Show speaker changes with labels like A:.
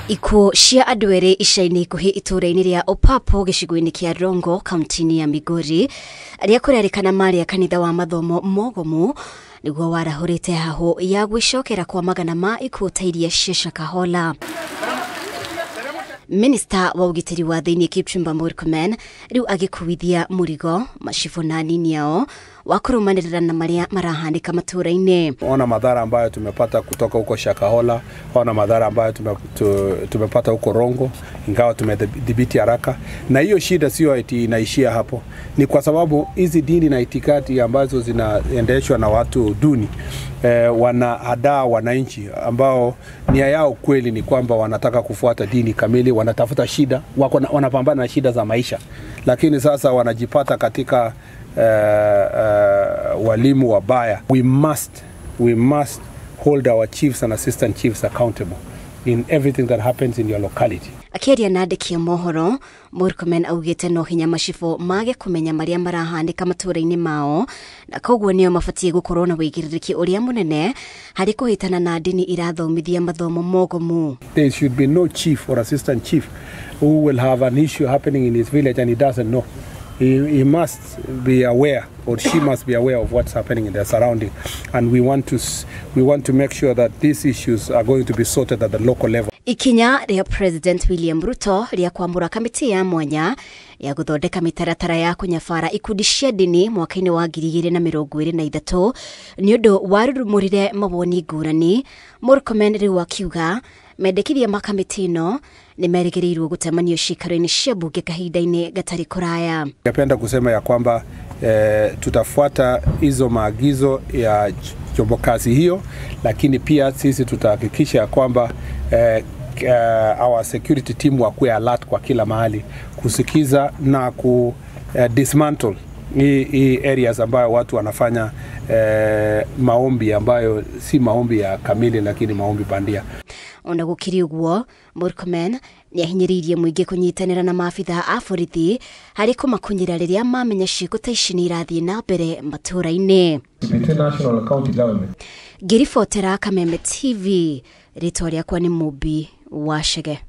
A: Ikuũ cia andũ erĩ ica-inĩ ikuhĩ itũũra-inĩ rĩa Opapo gĩcigo-inĩ kĩa Rongo kaunti-inĩ ya Migori arĩa kũrerĩkana marĩ a kanitha wa mathomo mogomu nĩguo warahũrĩte hahũ ya gwĩcokera kwa magana ma ikuũ ta iria cia Shakahola. Minista wa ũgitĩri wa thĩinĩ Kipchumba Murkomen rĩu agĩkuithia mũrigo macibũ na anini ao wa kũrũmanĩrĩra na marĩa marahanĩka matũũra-inĩ.
B: Ona madhara ambayo tumepata kutoka huko Shakahola, ona madhara ambayo tumepata huko Rongo, ingawa tumedhibiti haraka. Na hiyo shida sio eti inaishia hapo, ni kwa sababu hizi dini na itikadi ambazo zinaendeshwa na watu duni wanahadaa wananchi ambao nia yao kweli ni kwamba wanataka kufuata dini kamili, wanatafuta shida, wanapambana na shida za maisha, lakini sasa wanajipata katika walimu wabaya. We must hold our chiefs and assistant chiefs accountable in everything that happens in your locality.
A: Akĩaria na andĩki a mohoro, Murkomen augĩte no hinya macibũ mage kũmenya marĩa marahanĩka matũũra-inĩ mao na koguo nĩo mabatiĩ gũkorwo na wĩigĩrĩrĩki ũrĩa mũnene harĩ kũhĩtana na ndini irathomithia mathomo mogomu.
B: There should be no chief or assistant chief who will have an issue happening in his village and he doesn't know. He must be aware, or she must be aware of what's happening in their surrounding, and we want to make sure that these issues are going to be sorted at the local level.
A: Ikinya rĩa President William Ruto rĩa kwamũra kamĩtĩ ya mwanya ya gũthondeka mĩtaratara ya kũnyabara ikundi cia ndini mwaka-inĩ wa 2023 nĩ ũndũ warurumũrire mawoni ngũrani. Murkomen rĩu akiuga mendekithia ma kamĩtĩ ĩno nĩ merĩgĩrĩirwo gũtemanio ciikaro-inĩ cia bunge kahinda-inĩ gatarĩ kũraya.
B: Ningependa kusema ya kwamba tutafuata hizo maagizo ya chombo kazi hiyo, lakini pia sisi tutahakikisha ya kwamba our security team wakuwe alert kwa kila mahali kusikiza na ku dismantle hii areas ambayo watu wanafanya maombi ambayo si maombi ya kamili, lakini maombi bandia.
A: Ona gũkĩrĩ ũguo, Murkomen nĩ ahinyĩrĩirie mũingĩ kũnyitanĩra na maabitha a borithi harĩ kũmakunyĩra rĩrĩa mamenya ciĩko ta ici nĩ irathiĩ na mbere matũũra-inĩ.
B: Between national and county government.
A: Ngĩribotera Kameme TV, rĩtwa rĩakwa nĩ Mũmbi wa Chege.